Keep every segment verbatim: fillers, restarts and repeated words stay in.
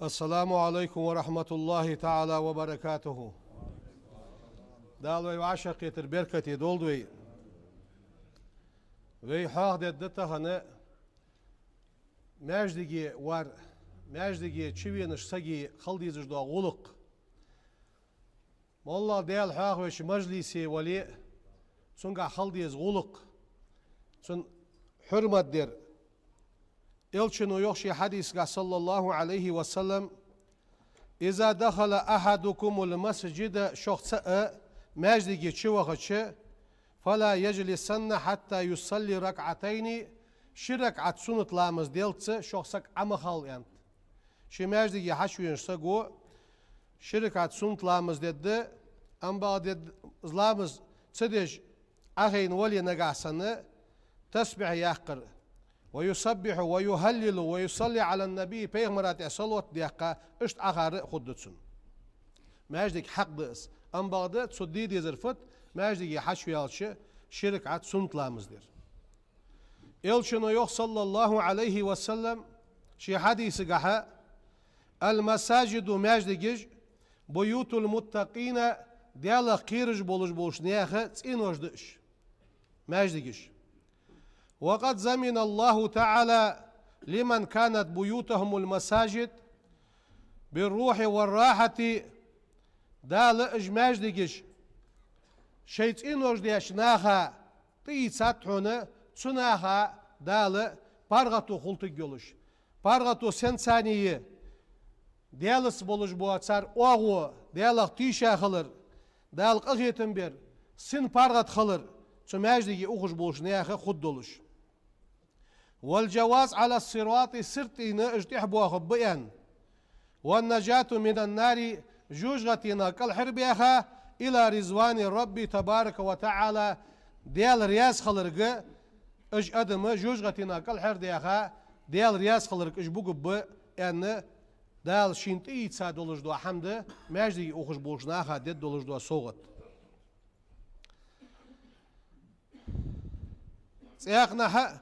السلام عليكم ورحمة الله تعالى وبركاته. Дала вай вӀашагӀкхетар беркате долда вай. Вай хьоахадергда тахан маьждиге вар, маьждиге чувенаш сага хила дезаш дола гӀулакх. МоллагӀа Даьла хьоахавеш мажлисе вале, цунгахь хила деза гӀулакх, цун хьурмат дар. Элчано йоах ший хьадисагахь, صلى الله عليه وسلم: إذا دخل أحدكم المسجد, шух цаӀ маьждиге чувахача, فلا يجلسن حتى يصلي ركعتين, ши ракаӀат суннат ламаз деллалца шух саг Ӏо ма хилла, аьннад. Ший маьждиге хьачувенача саго ши ракаӀат суннат ламаз дергда, амма бакъда из ламаз ца деш Ӏохайна вале нагахь санна, тасбихь яккхар, ويسبح ويهلل ويصلي على النبي, пайхамара тӀа салот даккха, иштта Ӏохар а хургда цунна. Маьждиге хьакъ да из, амма бакъда цо де дезар фуд, маьждиге хьачуваьлча ши ракаӀат суннат ламаз дар. Элчано йоах, صلى الله عليه وسلم, ший хьадисагахь: المساجد, маьждигаш, بيوت المتقين, Даьлах кхераш болаш болча наьха цӀенош да уж, маьждигаш. وقد ضمن الله تعالى لمن كانت بيوتهم المساجد بالروح والراحة. Дала уж маьждигаш шоай цӀенош деча наха тӀаийцад хьона, цу наха Дала паргӀато хулийтаргйолаш. ПаргӀато сенца я? Даьлаца болаш бола цар оагӀув, Даьлах тийша хилар, Дала къахетам бар, син паргӀата хилар цу маьждиге ухаш болча наьха хургдолаш. والجواز على الصراط, сират тӀа уж тӀехбоахаргба аьнна. والنجاة من النار, жожагӀатенах кӀалхарбаьха, إلى رضوان الرب تبارك وتعالى, Даьла раьза хиларга, уж адам жожагӀатенах кӀалхардаьха, Даьла раьза хиларга уж бугаргба аьнна, Дала шийна тӀаийца долаш дола хӀама да маьждиге ухаш болча наха дергдолаш дола совгӀат. ЦӀаькханахьа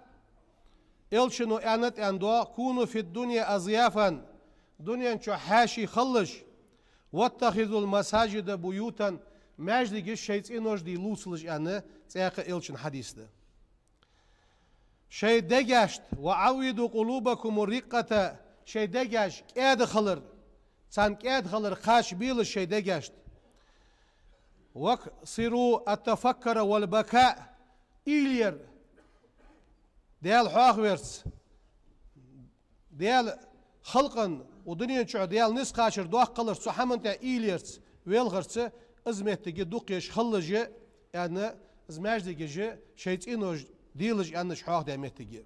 Элчано аьннад аьнна доагӀа: كونوا في الدنيا أضيافا, дунен чу хьаьший хилалаш, واتخذوا المساجد بيوتا, маьждигаш шоай цӀенош де лувцалаш аьнна, цӀаькха Элчан хьадис да. Шоай дегашта, وعودوا قلوبكم الرقة, шоай дегаш кӀаьда хилар, царна кӀаьда хилар кхачабелаш шоай дегашта. وأكثروا التفكر والبكاء, уйла яр, Даьла хьоахаварца, Даьла халкъа, укх дунен чу Даьла низ кхачар доккха хиларца, цу хӀаман тӀа уйла ярца, велхарца, из моттиг дукха еш хилалаш, аьнна, из маьждигаш шоай цӀенош делаш аьнна уж хьоахадаь моттиг.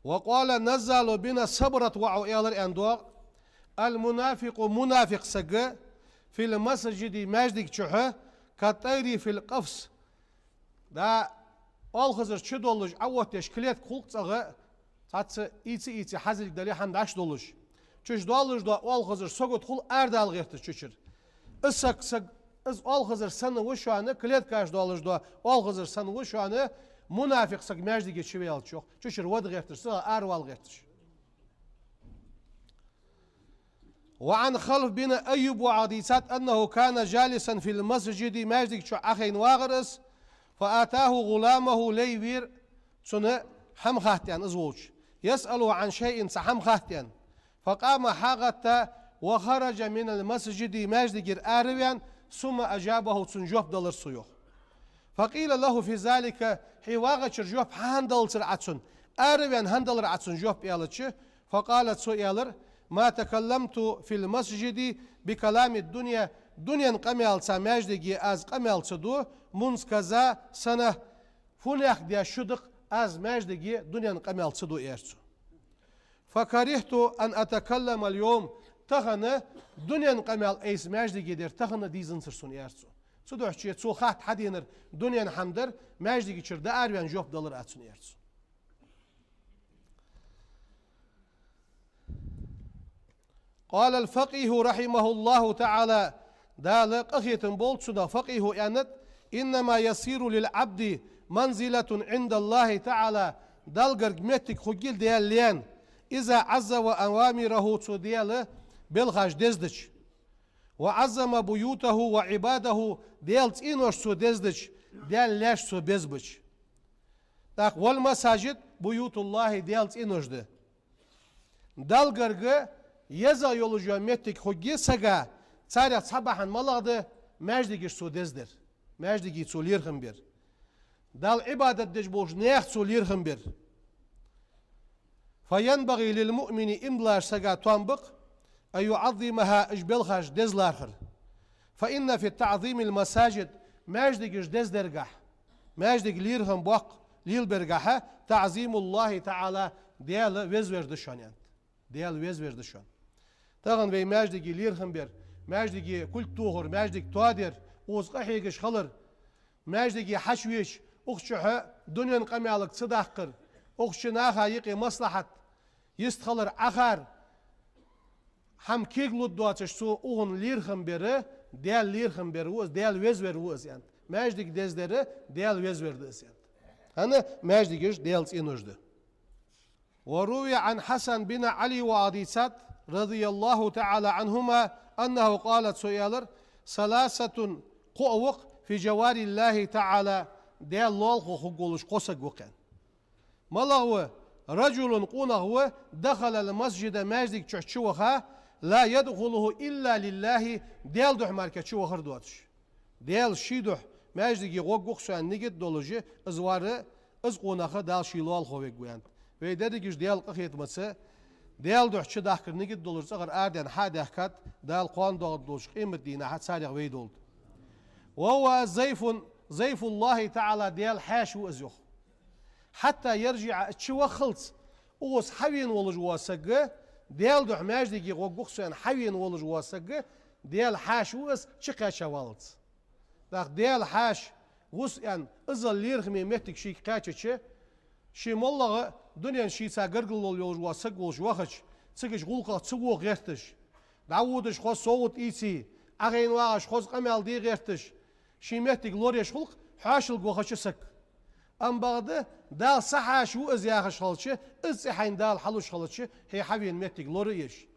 وقال نزال بن صبرة, воӀо аьлар аьнна доагӀа: المنافق, мунафикъ саг, في المسجد, маьждига чухьа, كالطير في القفص, да, оалхазар чу доллаш Ӏооттадеш клетка хул-кх цӀагӀа, цхьацца ийца-ийца хьазилг дале хӀама дӀаш доллаш. Чуш доллаш дола оалхазар сагот хул арадала гӀерташ чучара. Из саг, саг, из оалхазар санна ва шоана, клеткаш доллаш дола оалхазар санна ва шоана, мунафикъ саг маьждиге чуваьлча, йоах, чучара вада гӀерташ, цӀагӀа аравала гӀерташ. وعن خلف بن أيوب, воӀо дийцад, أنه كان جالسا في المسجد, маьждига чу Ӏохайна вагӀар из, فأتاه غلامه, лай вера цунна хӀама хатта аьнна из волча, يسأله عن شيء, цхьа хӀама хатта аьнна. فقام, хьагӀатта, وخرج من المسجد, маьждигера араваьнна, ثم أجابه, цунна жоп далар цо, йоах. فقيل له في ذلك, хьо вагӀачара жоп хӀана далацар Ӏа цунна, араваьнна хӀана далар Ӏа цунна жоп, аьлча, فقال, цо аьлар: ما تكلمت في المسجد بكلام الدنيا, дунен къамаьлаца маьждиге аз къамаьл ца ду, منذ كذا سنة, фу наькъа даь шу да-кх аз маьждиге дунен къамаьл ца ду, аьлар цо. فكرهت أن أتكلم اليوم, тахан дунен къамаьл айса маьждиге дар тахан дезанзар сона, аьлар цо. Цудухьа цо хатта хьаденар дунен хӀама дар, маьждига чура дӀаараваьнна жоп далар Ӏа цунна, аьлар цо. قال الفقيه رحمه الله تعالى, Дала къахетам болба цунах, факъихо аьннад: إنما يصير للعبد منزلة عند الله تعالى, Далла гарга моттиг хургья Даьла лаьна, إذا عظم أوامره, цо Даьла белхаш дездича, وعظم بيوته وعباده, Даьла цӀенош цо дездича, Даьла лаьш цо безбича. ТӀаккха والمساجد بيوت الله, Даьла цӀенош да. Далла гарга езагӀа йолаш йола моттиг хургья сага, царех цхьа бахьан малагӀа да? Маьждигаш цо дездар, маьждиге цо лерхӀам бер, Далла Ӏибадат деш болча наьха цо лерхӀам бер. فينبغي للمؤمن, иман долча сага тоам ба-кх, أن يعظمها, уж белхаш дезлархӀар. فإن في تعظيم المساجد, маьждигаш дездергахьа, маьждига лерхӀам боккха лелабергахьа, تعظيم الله تعالى, Даьла везавар да шоана, аьннад. Даьла везавар да шоана. Тахан вай маьждиге лерхӀам бер, маьждиге кулг тохар, маьждиг тоадер, укхаза къахьегаш хилар, маьждиге хьачувеча, укх чухьа дунен къамаьлага ца даккхар, укх чу наха юкъе маслахьат йистхилар, Ӏахар, хӀама кегалургдоацаш цо укхунна лерхӀам бер, Даьла лерхӀам бер ва из, Даьла везавар ва из, аьннад. Маьждиг дездар Даьла везавар да из, аьннад. ХӀана? Маьждигаш Даьла цӀенош да. وروي عن حسن بن علي, вагӀа дийцад, رضي الله تعالى عنهما, أنه قال, цо аьлар: ثلاثة, кхоъ ва-кх, في جوار الله تعالى, Даьла лоалахо хургволаш кхо саг ва-кх, аьнна. МалагӀа ва? رجل, къонах ва, دخل المسجد, маьждига чу чуваха, لا يدخله إلا لله, Даьла духьа мара чувахар доацаш. Даьла ший духьа маьждиге гӀоргва-кх со аьнна нигат долаш, из вар, из къонах Дала ший лоалахо вергва, аьннад. Вай дерригаш Даьла къахетамца, Даьла духьа чудахкар нигат долаш цӀагӀара арадаьнна хьа а даьхкад, Дала кхоана доагӀаргдолча къематдийнахьа царех вай долда. وهو ضيف, ضيف الله تعالى, Даьла хьаьша ва из, йоах. حتى يرجع, чуваххалца, укхаза хьавена волаш вола саг, Даьла духьа маьждиге гӀоргва-кх со аьнна хьавена волаш вола саг, Даьла хьаьша ва из, чукхаьчаваллалца. ТӀаккха Даьла хьаьша ва со аьнна, иззал лерхӀаме моттиг шийга кхаьчача, ше моллагӀа дунен шийца гаргало йолаш вола саг волаш вахача, цига гӀулакхах ца воха гӀерташ, дӀаводаш хоза совгӀат ийце, Ӏохайна вагӀаш хоза къамаьл де гӀерташ, ший моттиг лораеш хул-кх хьоашалга вахача саг. Амма бакъда, Дала са хьаьша ва из яхаш хилча, из цӀи хьайна Дала хьалуш хилча, хье хьавена моттиг лораеш,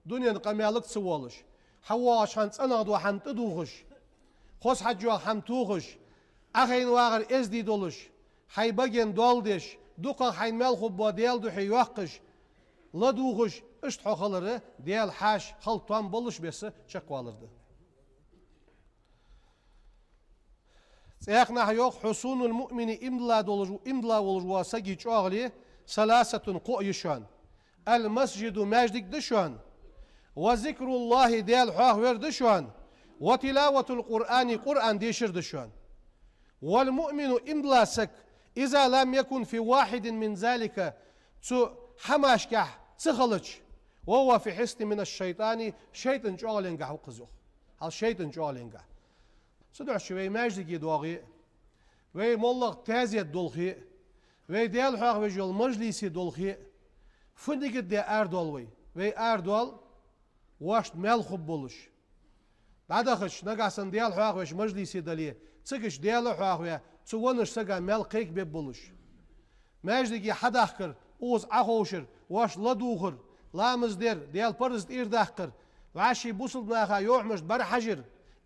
дунен къамаьлага ца воалаш, хьавоагӀача хана цӀенагӀдола хӀама тӀадувхаш, хоза хьадж йола хӀама тохаш, Ӏохайна вагӀар эздий долаш, хьай баген доал деш, дукхагӀа хьайна мел хургбола Даьла духьа йоаккхаш, ладувгӀаш, иштта хьо хилар Даьла хьаьша хила тоам болаш беса чакхвалар да. ЦӀаькха а йоах: حصون المؤمن, иман дилла долаш, иман дилла волаш вола сага чӀоагӀал ثلاثة, кхоъ я шоана. المسجد, маьждиг да шоана. وذكر الله, Даьла хьоахавар да шоана. وتلاوة القرآن, Къуръан дешар да шоана. والمؤمن, иман дилла саг, إذا لم يكن في واحد من ذلك, цу хӀамашкахь ца хилча, وهو في حصن من الشيطان, шайтӀан чӀоагӀаленгахь ва-кх из, йоах. Хьал шайтӀан чӀоагӀаленгахь. Цудухьа вай маьждиге доагӀе а, вай моллагӀа таьзет долхе а, вай Даьла хьоахавеш йола мажлисе долхе а, фу нигат даь арадоал вай? Вай арадоал вошта мел хургболаш. ДӀадахача, нагахьа санна Даьла хьоахавеш мажлисе дале, цига Даьла хьоахаве, цу веннача сага мел кхайкабергболаш. Маьждиге хьадахкар, укхаза Ӏоховшар, вошта ладувгӀар, ламаз дар, Даьла парз тӀера даккхар, вӀаший бусалба наха йовхьамашта бӀарахьажар,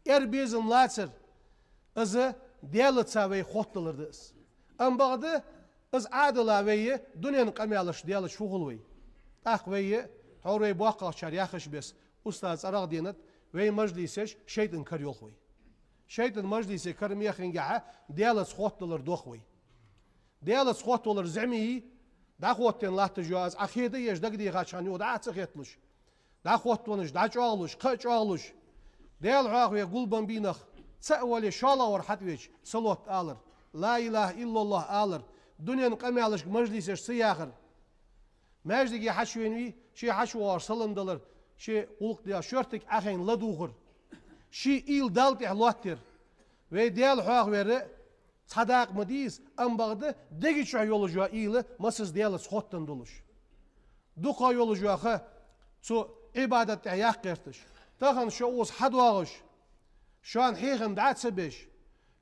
эр безам лацар, из Даьлаца вай хоттадалар да из. Амма бакъда, из Ӏадала вай дунен къамаьлашца Даьла чу фу хул вай? ТӀаккха вай, тхьовра вай боккхагӀчар яхаш беса, устаза цӀерагӀа денад, вай мажлисаш шайтӀан кара йолх вай. ШайтӀан мажлисе кара мехингахьа Даьлаца хоттадалар дох вай. Даьлаца хоттавалар зӀамий, дӀахоттаденна латташ йоа из, Ӏа хеда еш дагадехача хана юха дӀа а ца хетталуш, дӀахоттавеннаш, дӀачӀоагӀлуш, кхы а чӀоагӀлуш, Даьла хьоахаве гулбенна бийнах, цаӀ вале шоллагӀвар хьатӀавеча, салот алар, لا إله إلا الله алар, дунен къамаьлашка мажлисаш ца яхар, маьждиге хьачувенавий, ше хьачувоагӀаш салам далар, ше гӀулакх де, шортига Ӏохайна ладувгӀар, ший уйла Далла тӀехьа лоаттаяр. Вай Даьла хьоахавар цхьа дакъа ма дий из, амма бакъда дега чу йолаш йола уйла массаза Даьлаца хоттаденна долаш. ДукхагӀа йолаш йола ха цу Ӏибадата тӀехьа яккха гӀерташ. Тахан шо укхаза хьадоагӀаш, шоана хьехам дӀа а ца беш,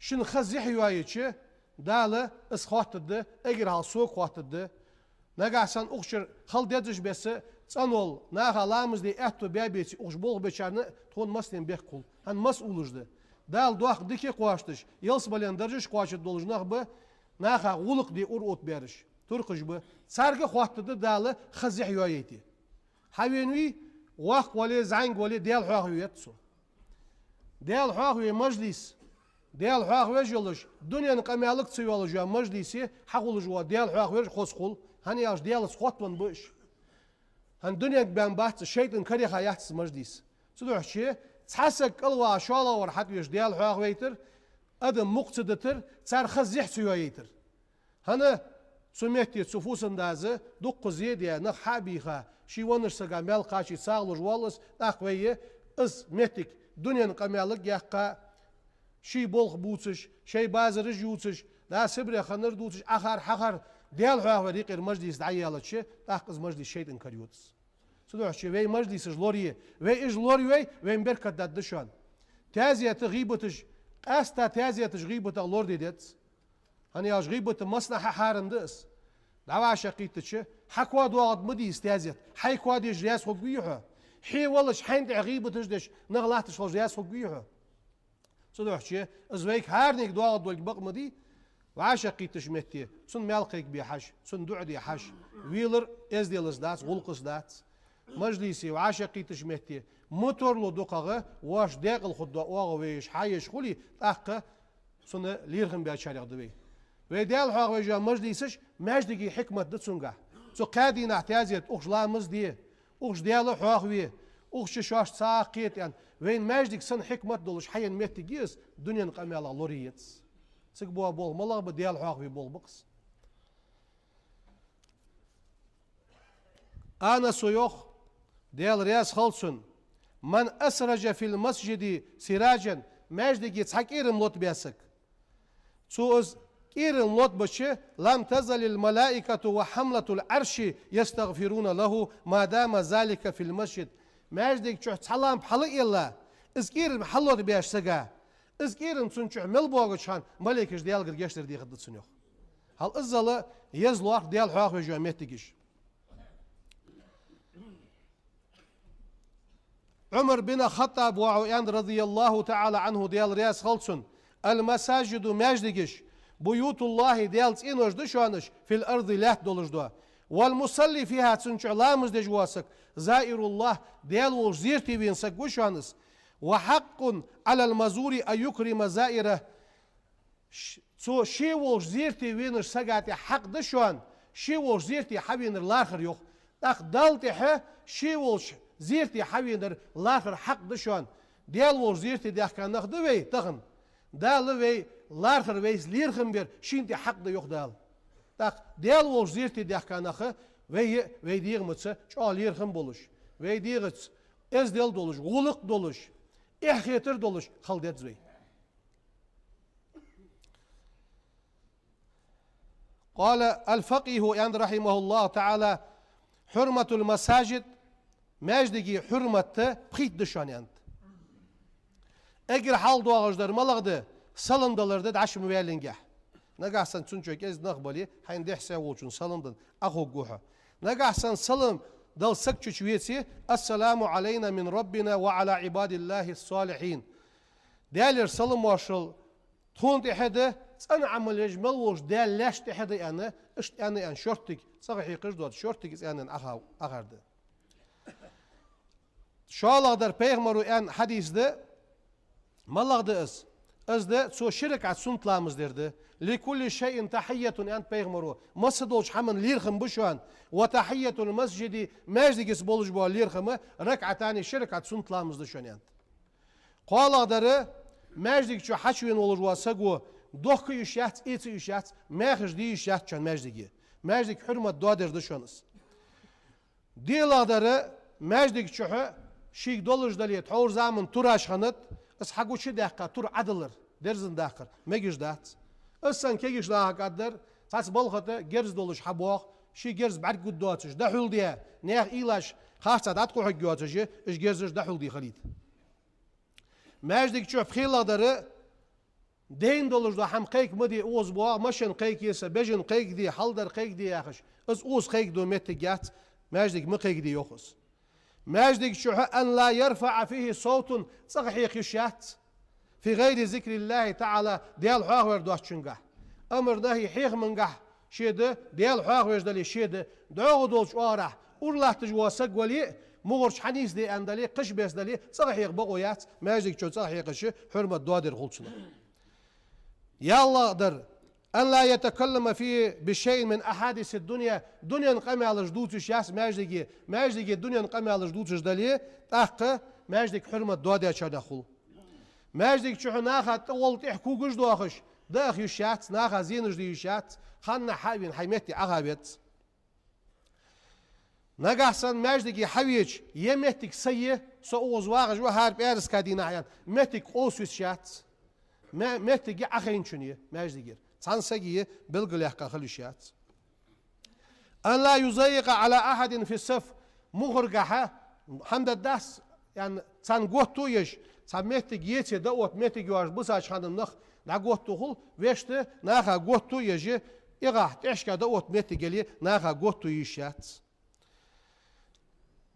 шун ха зехьа йоайича, Дала из хоттаргда, эггара хьалха сога хоттаргда. Нагахьа санна укх чура хила дезача бесса цӀенвала, наха ламаз де аьттув баь беце, укх чу болх бечарна тхона массанена бехк хул. ХӀана масъулаш да. Дала доккха дика кхоачийташ, ялсмален даржаш кхоачаш долаш нах ба, наха гӀулакх де ура оттабаьраш, туркхаш ба. Царга хоаттаргда Дала хаза зехьа йоайийте. Хьавена вий, воккха вале, зӀамига вале, Даьла хьоахаве веза цо. Даьла хьоахаве мажлис, Даьла хьоахавеш йолаш, дунен къамаьлага ца йоалаш йола мажлисе хьахулаш вола Даьла хьоахавеш хоза хул, хӀана аьлча Даьлаца хоттавенна ба уж. ХӀана дуненга баьнна бац, шайтӀан кара яха яц из мажлис. Цудухьа цхьа саг кӀалваха шоллагӀвар хьатӀавеш Даьла хьоахавайтар, адам мукъа ца дитар, цар хаза зехьа ца йоайийтар. ХӀана цу метте цу фусам-дас дуккха зе а даь, нах хьа а бийха, ший веннача сага маьл кхачий сагӀа луш воалл из, тӀаккха вай из моттиг дунен къамаьлага яьккха, ший болх бувцаш, шоай базараш ювцаш, да Сибре хиннар дувцаш, Ӏохар хьахар, Даьла хьоахавар юкъера мажлис дӀаяьлча, тӀаккха из мажлис шайтӀан кара йода из. Цудухьа вай мажлисаш лорае, вай уж лорайой, вайна беркат даргда шоана. Таьзета, гӀийбаташ, къаьстта таьзеташ гӀийбатах лораде деза. ХӀана аьлча гӀийбат массанахьа хьарам да из. ДӀавӀашагӀкхийттача, хьа коа доагӀаргда ма дий из таьзет, хьай коа деш раьза хургвий хьо? Хье валлача хьайна тӀехьа гӀийбаташ деш нах латташ хилча раьза хургвий хьо? Цудухьа из вайга хӀаранега доагӀаргдолга бакъ ма дий, вӀашагӀкхийттача метте, цунна маьл кхайкабе хьажа, цунна дуӀа де хьажа, велар эзделаца дац, гӀулакхаца дац. Мажлисе, вӀашагӀкхийттача метте, ма торлу дукхагӀа, воаш декъала хургдола оагӀув вай уж хьаеш хуле, тӀаккха цунна лерхӀам баьчарех да вай. Вай Даьла хьоахавеш йола мажлисаш маьждиге хьикмат да цунгахь. Цу кхаь дийнахьа таьзет, укх чу ламаз де, укх чу Даьла хьоахаве, укх чу шоашта сагӀа кхета аьнна, вайна маьждиг санна хьикмат долаш хьаена моттиг я из, дунен къамаьлах лорае еза из. Цига боагӀа болх малагӀа ба, Даьла хьоахаве болх ба-кх из. Анаса йоах, Даьла раьза хилва цунна: «من أسرج في المسجد سراجا», маьждиге цхьа кӀерам лотабаь саг. Цо из кӀерам лотабича, «لم تزل الملائكة وحملة العرش يستغفرون له ما دام ذلك في المسجد». Маьждига чу цхьа лампа хьалъаьлча, из кӀерам хьалотабаьча сага, из кӀерам цун чу мел боагача хана малейкаш Даьлагара гешт дар дехаргда цунна, йоах. Хьал иззал еза лоархӀ Даьла хьоахавеш йола моттигаш. Ӏумар бин Хаттаб воӀо аьннад, رضي الله تعالى عنه, Даьла раьза хилва цунна: «المساجد», маьждигаш, «بيوت الله», Даьла цӀенош да шоана уж, «في الأرض», лаьтта долаш дола. «والمصلي فيها», цун чу ламаз деш вола саг, «زائر الله», Даьла волча зерате вена саг ва шоана из. «وحق على المزور أن يكرم زائره». Ш-, цо ше волча зерате венача сага тӀа хьакъ да шоана, ше волча зерате хьавенар лархӀар, йоах. ТӀаккха Далла тӀехьа ше волча зерате хьавенар лархӀар хьакъ да шоана. Даьла волча зерате даьхка нах да вай тахан. Дала вай лархӀар, вайца лерхӀам бар шийна тӀа хьакъ да, йоах Дала. ТӀаккха Даьла волча зерате даьхка нах вай а, вай дегӀамца чӀоагӀа лерхӀам болаш, вай дегӀаца эздел долаш, гӀулакх долаш, эхь хетар долаш хила деза вай. قال الفقيه, аьннад, رحمه الله تعالى: «حرمة المساجد», маьждиге хьурмат пхийтта да шоана, аьннад. Эггара хьалха доагӀаш дар малагӀа да? Салам далар да дӀачу ма ваьллинге. Нагахьа санна цун чу кӀезига нах бале, хьайна дехьа-сехьа волчунна салам даь Ӏохургва хьо. Нагахьа санна салам дала саг чу веце: «السلام علينا من ربنا وعلى عباد الله الصالحين». Даьлера салам-моаршал тхона тӀехьа да, цӀена Ӏамал еш мел волча Даьла лаьшта тӀехьа да, аьнна, иштта аьнна, аьнна, шорттига цӀагӀа хьекхаш доацаш, шорттига из аьнна, аьнна, Ӏоха-, Ӏохарда. ШоллагӀдар, пайхамаро аьнна хьадис да, малагӀа да из? Из да, цо ши ракаӀат суннат ламаз дер да. «لكل شيء تحية», аьннад пайхамаро, масса долча хӀаман лерхӀам ба шоана. «وتحية المسجد», маьждигаца болаш бола лерхӀам, «ركعتان», ши ракаӀат суннат ламаз да шоана, аьннад. КхоалагӀдар, маьждига чу хьачувена волаш вола саго дохка йиш яц, эца йиш яц, мехаш де йиш яц шоана маьждиге. Маьждига хьурмат доадер да шоана из. ДиълагӀдар, маьждига чухь шийга долаш дале, тхьовра заман тураш хиннад, из хьагучадаьккха тур Ӏодалар, дерзан даккхар мегаш дац. Из санна кегийча нахага аргдар, цхьацца балха тӀа герз долаш хьабоагӀа, ший герз бӀаргагургдоацаш, дӀахьулде, наьха уйлаш харцахьа дӀатӀакхухьаргйоацаш, уж герзаш дӀахьулде хилийта. Маьждига чухь пхелагӀдар, дайна долаш дола хӀама кхайка ма де, укхаза боагӀа машен кхайкае са, бежан кхайкаде, хьалдар кхайкаде яхаш, Из укхаза кхайкаде моттиг яц, маьждиг ма кхайкаде йоах из. Маьждига чухь أن لا يرفع فيه صوت, цӀогӀа хьекха йиш яц. في غير ذكر الله تعالى, Даьла хьоахавар доацачунгахь. Амар, нахьи, хьехамангахь ше да, Даьла хьоахавеш дале ше да, дӀоагӀа долча оагӀорахьа ура латташ вола саг вале а, мугӀарча хьанийсде аьнна дале, кхыча беса дале, цӀогӀа хьекха бокъо яц, маьждига чу цӀогӀа хьекхача хьурмат доадар хул цунах. ЯллахӀ дар, أن لا يتكلم فيه بشيء من أحاديث الدنيا, дунен къамаьлаш дувцаш яц маьждиге, маьждиге дунен къамаьлаш дувцаш дале, тӀаккха маьждиг хьурмат доадаьчарех хул. Маьждига чухь наха тӀагӀолла тӀехьа когаш доахаш, даха йиш яц, наха зенаш де йиш яц, ханнахьа а вена хьай метте Ӏаха веза. Нагахь санна маьждиге хьавеча, е моттиг са я, со укхаза вагӀаш ва хӀара пӀаьраска дийнахьа аьнна, моттиг къовса йиш яц. Ме-, моттиг я Ӏахайначун е маьждигера. Цхьан сага е белгалъяьккха хила йиш яц. أن لا يضيق على أحد في الصف, мугӀаргахьа, хӀама дергдац, яӀни, царна готто а еш, цхьа моттиг еце, дӀаотта моттиг йоацаш бусалба хана нах дӀаготто хул, вешта наха готто а еш, эгӀахьа тӀехьашка дӀаотта моттиг яле, наха готто е йиш яц.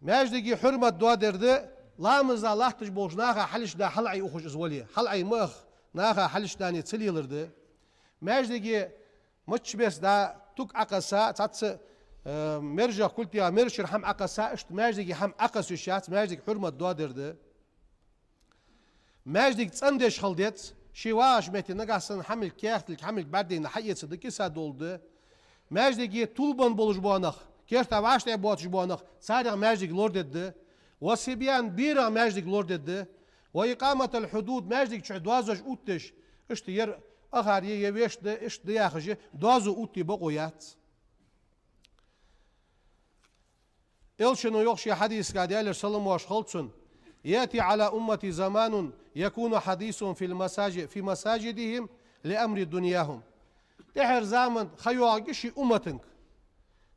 Маьждиге хьурмат доадар да, ламаза латташ болча наха хьалхашка да хьалъайухаш из вале, хьалъай ма аха, наха хьалхашка да ца лелар да. Маьждиге мачча беса да туг Ӏокхесса, цхьацца, э, мержех, култех, мержачура хӀама Ӏокхесса, иштта маьждиге хӀама Ӏокхесса йиш яц, маьждиг хьурмат доадар да. Маьждиг цӀендеш хила деза, ше вагӀача метте нагахь санна хӀамилг кехатилг, хӀамилг бӀаргадайна хьаэца да, киса долаш да. Маьждиге тулбан болаш бола нах, керта вӀаштӀехьа боацаш бола нах, царех маьждиг лорадергда. والصبيان, берех маьждиг лорадергда. وإقامة الحدود, маьждига чухь доазош оттадеш, иштта ер ахар е, е вешта да, иштта да яхаш, доазув оттаде бокъо яц. Элчано йоах ший хьадисага, Даьлера салам-моаршал хилда цунна: يأتي على أمتي زمان يكون حديثهم في المساجد، في مساجدهم لأمر دنياهم. ТӀехьара заман ха йоагӀаргья ший умматага,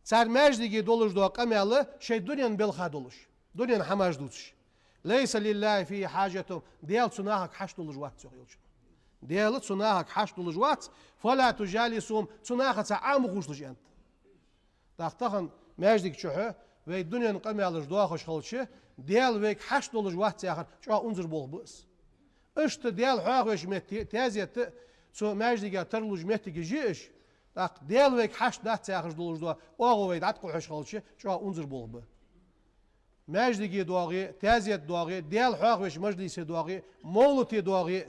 цар маьждиге долаш дола къамаьл шоай дунен балха долаш, дунен хӀамаш дувцаш. ليس لله فيه حاجة, Даьла цу нахага хьашт долаш вац, йоах Элчано. Даьла цу нахага хьашт долаш вац, فلا تجالسوهم, цу нахаца Ӏо ма ховшалаш, аьннад. ТӀаккха тахан маьждига чухь вай дунен къамаьлаш доахаш хилча, Даьла вайга хьашт долаш вац яхар чӀоагӀа унзара болх ба из. Иштта Даьла хьоахавеш метте, таьзета а цу маьждига тарлуш моттигаш я уж, тӀаккха Даьла вайга хьашт дац яхаш долаш дола оагӀув вай дӀатӀакхухьаш хилча, чӀоагӀа унзара болх ба. Маьждиге доагӀе, таьзета доагӀе, Даьла хьоахавеш мажлисе доагӀе, мовлате доагӀе,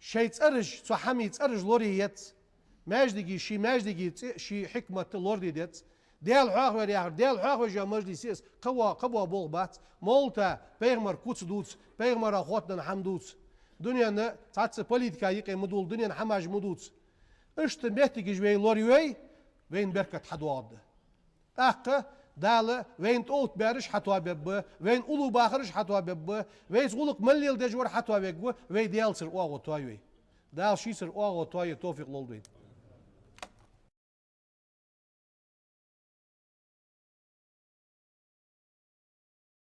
шоай цӀераш, цу хӀамий цӀераш лорае еза. Маьждиге, ший маьждиге цӀи, ший хьикмат лораде деза. Даьла хьоахавар яхар, Даьла хьоахавеш йола мажлис я из, кхы во, кхы во болх бац. Мовлата пайхамара куц дувц, пайхамара хоттаденна хӀама дувц. Дунен цхьацца политика юкъе ма дувла, дунен хӀамаш ма дувц. Иштта моттигаш вай лорайой, вайна беркат хьадоагӀаргда. ТӀаккха Дала вайна тӀаоттабаьраш хьатоабергба, вайна уллув бахараш хьатоабергба, вайца гӀулакх мел леладеш вар хьатоавергва, вай Даьлацара оагӀув тоае. Дала шийцара оагӀув тоае товфикъ лолда вайна.